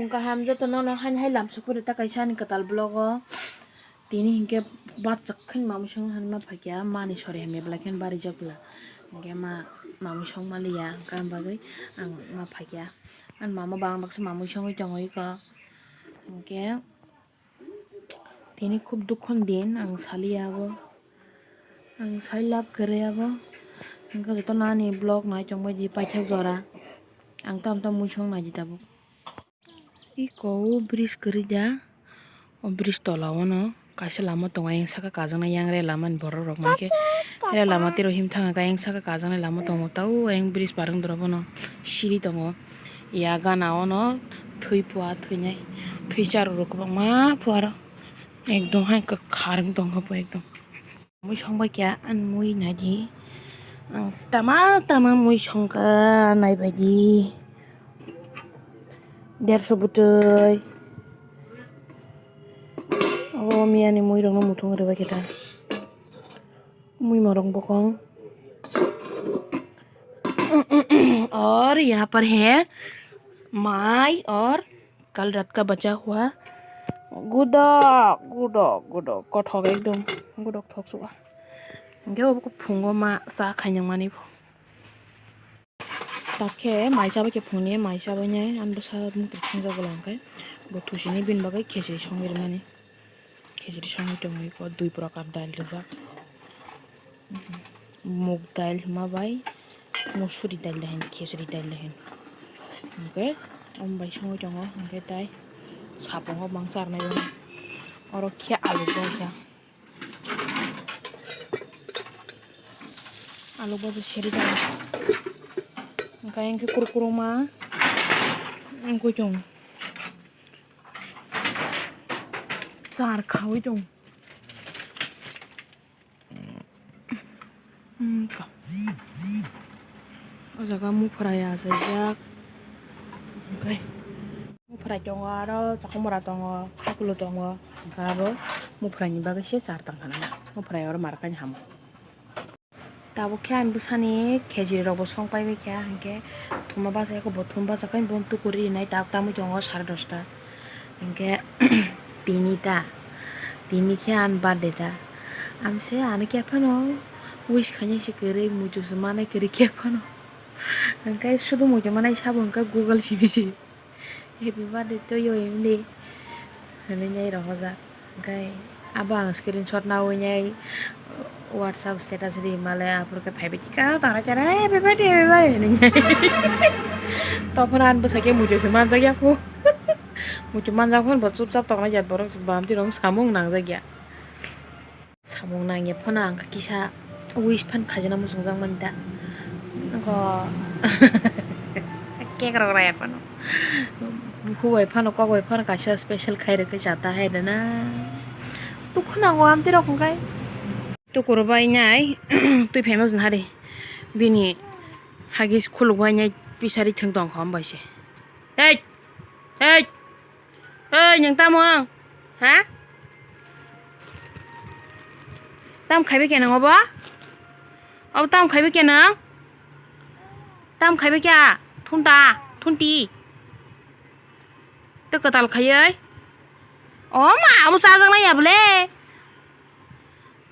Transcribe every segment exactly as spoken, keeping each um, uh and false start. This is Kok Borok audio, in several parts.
Kaham joto no no haini hai lam sukuri ta kaisa ani kwtal vlog o. Tini hinkhe bachak khe mamwi song han ma phaikya mani sori hamya belai khe barijak bwla. Hinkhe ma mamwi song maliya hinkhe ang bagwi ang ma phaikya. Ani mama bang baksa mamwi songwi tongo iko. Hinkhe tini khub dukho ni din ang saliya abo. Ang sai love kwrwi abo. Hinkhe joto no ani vlog nai tongbai di paithak jora. Ang tam tam mui song nai di tabuk. Iko o bridge kwrwi da. O bridge tola o no kaisa lama tongo, ayang saka kajaknai yang re lama ni borok rok mankhe. Re lama tei rw him thang kha, ayang saka kajaknai lama tongo. Ta o ayang bridge barang dora bono siri tongo. Ya gana o no thwi pua thwinai, thwi charw rok kwbangma pua rw. Ekdom hai kwkhar wng tong kha bo ekdom. Mui song bai kha, ani mui nai di. Ang tama tama mui song kha, nai bai di. Derso bwtwi. O miya ni mui rok no muthung rw bai khe ta. Mui morok bokong. और यहाँ पर है माई और कल रात का बचा हुआ गुदक, गुदक, गुदक, kothok ekdom, gudak thok suka. Hinkhe obo phungo ma cha khainang mani bo. Takhe mai chabai khe phungo mai chabai nai, ang bwsa muitu thungjak bwla hinkhe bo thusini bini bagwi khechiri songwi rwmani. Khichiri songwi tongwi kho dui prokar dail rijak. Muk dail hwnma bai musuri dail de hin, khichiri dail de hin. Hinkhe omo bai songwi tongo, hinkhe tai sapungo bangsa rwnai oro khe alu bhaja. Alu bhaja seri tongo. Hinkhe, hinkhe kurkuruma wngwi tongo. Char khawi tong. Wngkha. O jaga muphrai achaijak. Hwnkhe muphrai tongo, aro chakhumra tongo, khakulu tongo. Hwnkhe abo muphraini bagwi se char tongkha nang. Muphrai oro markani hamo. Tabuk khe ani bwsani khejirok bo song pai bai kha, hinkhe thuma bachai khe bo thum bachai khe bo tuku rinai tak tamwi tongo sare dosta. Hinkhe tini ta, tini khe ani birthday ta. Ang se ano khe phano wish khainai se kwrwi, muitu se manai kwrwi khe phano. Hinkhe sudu muitu manai sabo hinkhe Google simi se. Happy birthday to you, Emily. Hwnwi nai rohorjak. Hwnkhe abo ang screenshot naui nai WhatsApp status ri male aphuru khe phaibai khe, "Kha tara khe happy birthday, happy birthday," hwnwi nai. Tokhono ani bwsai khe muitu se manjak ya kho. Muitu manjak phano bo chupchap tongna ya borok bamti rok samung nangjak ya. Samung nangya phano ang kisa wish phan khaijana muchungjak mani da. Nokho cake rok raya phano. Bukhuk bai phano, kok bai phano kaisa special khai rwkhe chata hai rwna. Dukhu nango amtwi rok hwnkhe. Tukuro bai nai twi famous nahari. Bini hagis khuluk bai nai pisari thwng tongkha hambai se. Hey! Hey! Oi, nwng tamo? Ha? Tam khaibai khe nwng obo? Obo tam khaibai khe nwng? Tam khaibai khe? Thunta, thunti. Tei kwtal khaiwi. O ma, obo chajaknai ya bole?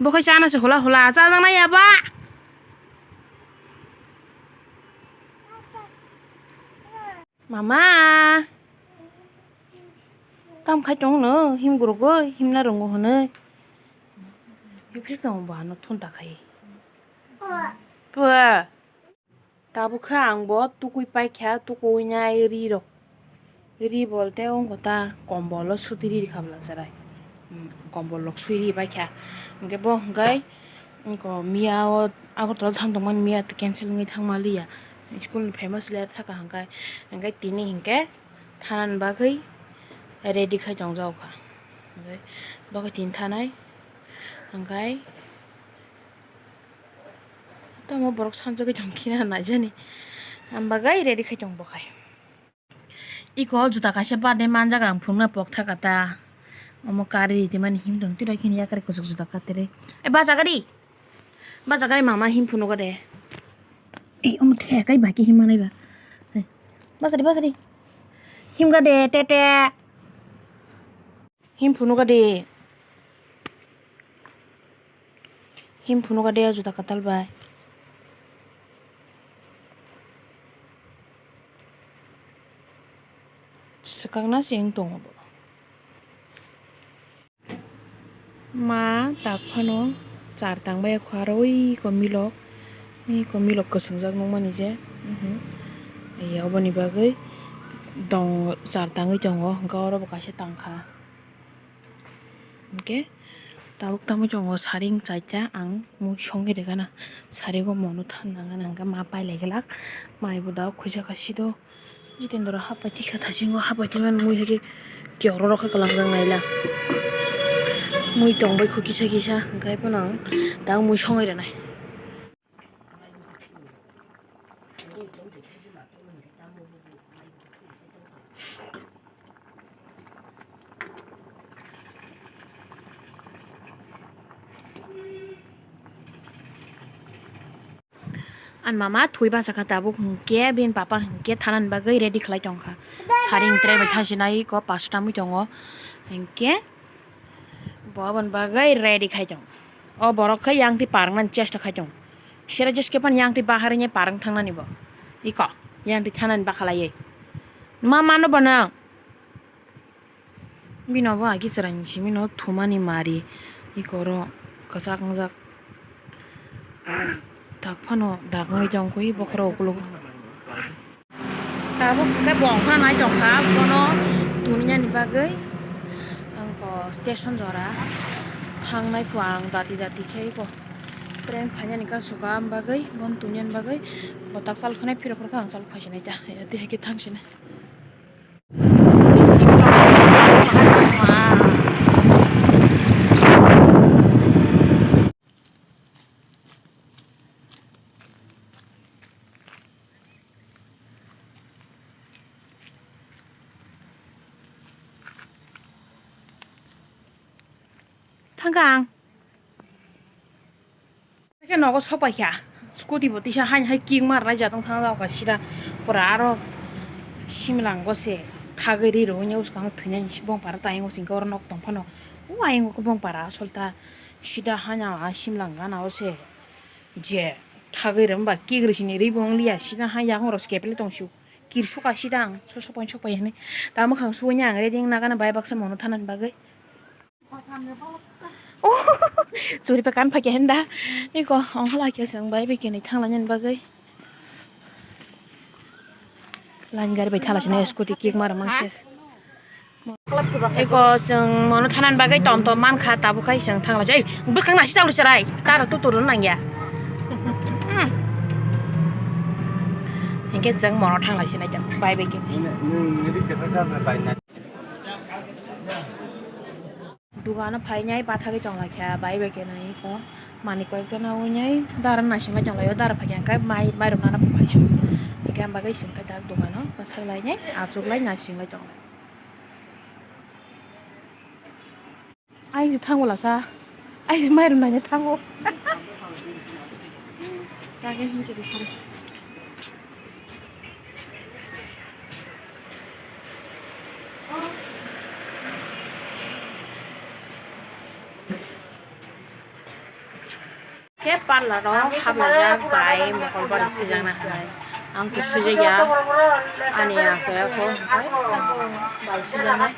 Bo khai chana se hula hula, chajaknai ya ba? Mama. Tam khai tong no, him gurugwi, himna rwngo hwnwi. Himphri tong bo ano thun ta khai. Pua. Tabuk kha ang bo tukui paikha, tukui nai ri rok. Ri bolte wngkha ta kombolo suti ri kha bwla chwrai. Hmm, kombol rok sui ri paikha. Hwnkhe bo hwnkhe wngkha miya o Agartala thang tongmani miya cancel wngwi thangma liya. School ni famous le thaka hwnkhe, hwnkhe tini hwnkhe thanani bagwi ready khai tong jago kha. Hwnkhe bo khe tini thanai hwnkhe tamo borok sanjagwi tong khe na naijani. Ang bagwi ready khai tong bo khai. Iko juta kaisa birthday manjak ang phunukna pok thaka ta. Omo kari rimani him tong tiro khini yakari kuchuk juta katere. Ai bachagari. Bachagari mama him phunugo de. Ei omo the kai baki him manai ba. Bachari bachari. Himkha de, tete. Him phunuka de. Him phunuka de, o juda kwtal bai. Swkakna se wng tongo bo. Ma tak phano char tang bai kho aro ui ko milok, ui ko milok kwswngjak nukmani je, mhm. Ai oboni bagwi dong char tangwi tongo, hwnkhe oro bo kaisa tangkha. Hwnkhe tabuk tamo tongo saring chaita ang mui songwi rwgana, sarigo mono thanna gana hwnkhe ma pailai glak, mai bo da khuisa kha sido. Jitendra hapai tikha thasingo hapai thangmani mui hai khe kiyorok rok khe kwlangjak naila. Mui tong bai kho kisa kisa hwnkhe phano ang tak mui songwi rwnai. Ani mama thwi basa kha tabuk, hinkhe bini papa hinkhe thanani bagwi ready khlai tongkha. Saring tray bai thasinai ko pasta mui tongo. Hinkhe bo aboni bagwi ready khai tongo. O borok khe yang twi parwngnani chesta khai tongo. Sera jeske pan yang twi bahar wngya parwng thangnani bo. Iko yang twi thanani bakhalaiwi. Ma mano bo nwng? Bino bo agi chwraini simi no thumani mari, ikoro kwchak wngjak. Tak phano dak wngwi tongkhe bokhorok ukuluk. Tabuk hwnkhe bo ongkhorna nai tongkha, bono tuniani bagwi ang ko station jora thangnai phuarang dati dati khe iko train phainani kasuka bagwi, bono tuniani bagwi bo tak chal khwnai phirok phirokhe ang chal phaisinai ta, tei hai khe thangsinai. Thangkha ang. Khe nogo sopaikha, scooty bo tisa haino hai kick mar nai jatong thang jao kha sida pura aro simlang go se thagwi ri rw wngya uskang thwinani si bongpara ta ayang singkhe oro nok tong phano o ayang khe bongpara asol ta sida haino a simlang gana o se je thagwi rw wngba kick rw sini ri bo wng liya sida hai yakung rw se kepele tong sio kirsuk a sida ang so sopai sopai hinwi ta mwkhang suwui ang ready wngna gana bai baksa mono thanani bagwi. Oh, churi pa kan phakya hinda. Iko ongkhala kya seng bai bai kini thangla nyan bagwi. Line gari bai thala sini scooty kick mar mang ses. Iko seng mono thanan bagwi tom tom man kha tabu khai seng thangla jai. Bwkhang nasi chalu charai. Tara tu turun nangya. Hmm. Hinkhe seng mono thangla sini jang bai bai kini. Dugano phainai pathagwi tonglaikha bai bai khe nai kho manwi koi ekta nawi nai dara naisingwi tonglaio dara phaikha hwnkhe mai mairum nana phaisu hwnkhe ang bagwi singkhe dak dugano pathaklainai achuklai naisingwi tonglai. Ai thango lasa ai mairum naina thango. Kage hinke de sari. Khe parlor o hablajak bai mokol bari swijak na hinwi. Ang to swijak ya ani achai o kho bai swijak nai.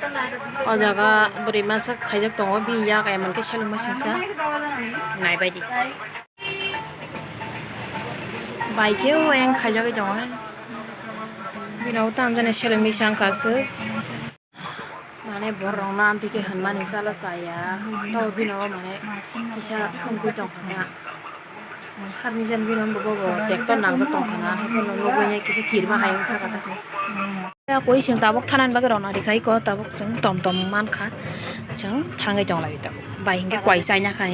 O jaga bwrwi masa khaijak tongo bini yak emon khe seleng masingsa naibaidi. Bai khe o ayang khaijagwi tongo. Bini o tamjani seleng misa wngkha aswk. Mane borok rok no amtwi khe hinmani chala chaya. Tei bini o mane kisa wngwi tongkha ta. Kharmijani bini o bobo tractor nangjak tongkha na. Haikhe nugwi kisa kirima hai wngkha ta. Koi chwng tabuk thanani bagwi rwna rikha iko tabuk chwng tom tom mankha chwng thangwi tonglai tabuk bai hinkhe koi chaina khai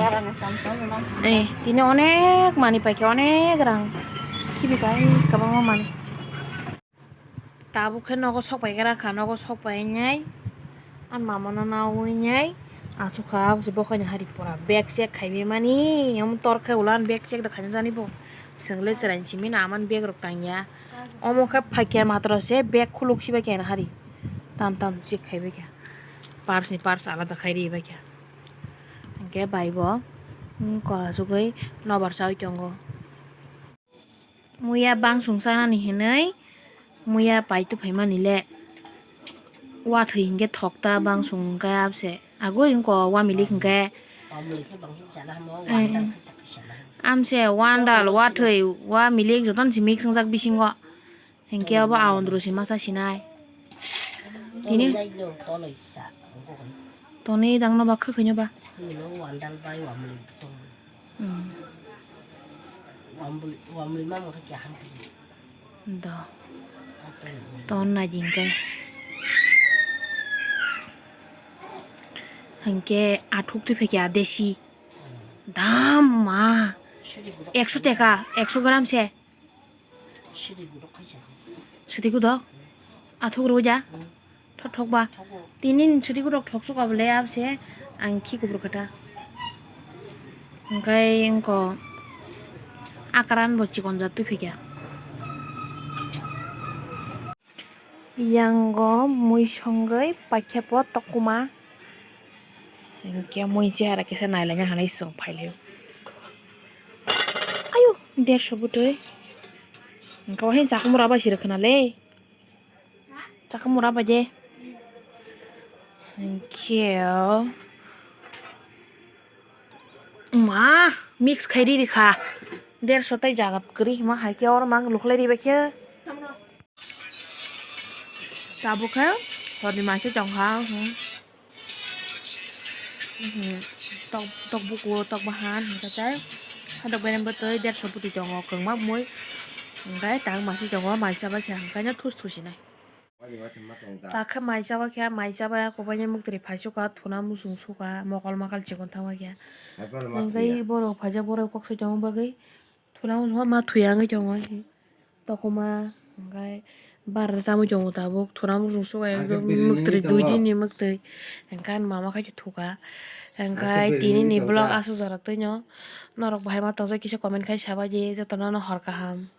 eh tini onek manwi paikha onek rang khibi kai kwbangma manwi tabuk khe nogo sok paikha rakha nogo sok painai ani mama no nawi nai achukha bokhani hari pura bag check khaimani omo tor khe ulo ani bag check da khaina jani bo chwng le chwraini simi na amani bag rok tangya. Omo khe phaikya matro se bag khuluk sibai kena hari. Tam tam check khai bai kha. Parts ni parts alada khai ri bai kha. Hingke bai bo, mm, kora sugui nobar chaui tongo. Muya bangsung chanani hinui muya paitu phaimani le. Wathwi hinkhe thokta bangsung hinkhe abse. Agoi wngko wamilik hinkhe. Amse wandal wathwi wamilik jotono se mix wngjak bisingo. Hinkhe obo aondro se masa sinai. Tini toni dangno ba khwkhwino ba. Hmm. Do. Ton na jingkai. Hingke athuk twi phaikha desi. Dam ma. Ekso teka, ekso gram se. Sidi gudok. Athuk rw ja. Thok thok ba. Tini ni sidi gudok thok sok abole abse ang khi kubur kata. Hingke wngko akran bo chikon ja twi phaikha. Yango mui songwi paikhe po tokuma. Hingke mui chehara kisa nailaina hinwi chwng phailaio. Ayu, derso bwtwi. Hingke o hini chakhumra bai se rwkhwna le. Chakhumra bai de. Hingke o. Ma, mix khai ri ri kha. Derso tei jaga kwrwi hima hai khe oro mang lukhlai ri bai khe. Tabuk khe horni maise tong kha, hmm. Hmm, tok, tok buku, tok bahan, hingkhe tei hadok bereng bwtwi derso bwtwi tongo, kwbangma mui. Hingkhe tang maise tongo, maisa bai khe hingkhe thus thusinai. Takhe mai chaba khe, mai chaba ya, kobaini mwktwrwi phai suka, thuna muchung suka, mokol makal chikon thangma khe. Hingkhe borok phaijak, borok kok sai tongma bagwi thuna muchung ma thuya wngwi tongo. Tokoma hingkhe bar tamo tongo tabuk, thuna muchung suka ya, mwktwrwi dui din ni mwktwi. Hingkhe ani mama khai thuka. Hingkhe tini ni vlog aswk jora twino norok bahai ma tongsa kisa comment khai sabaidi, jotono no hor kaham.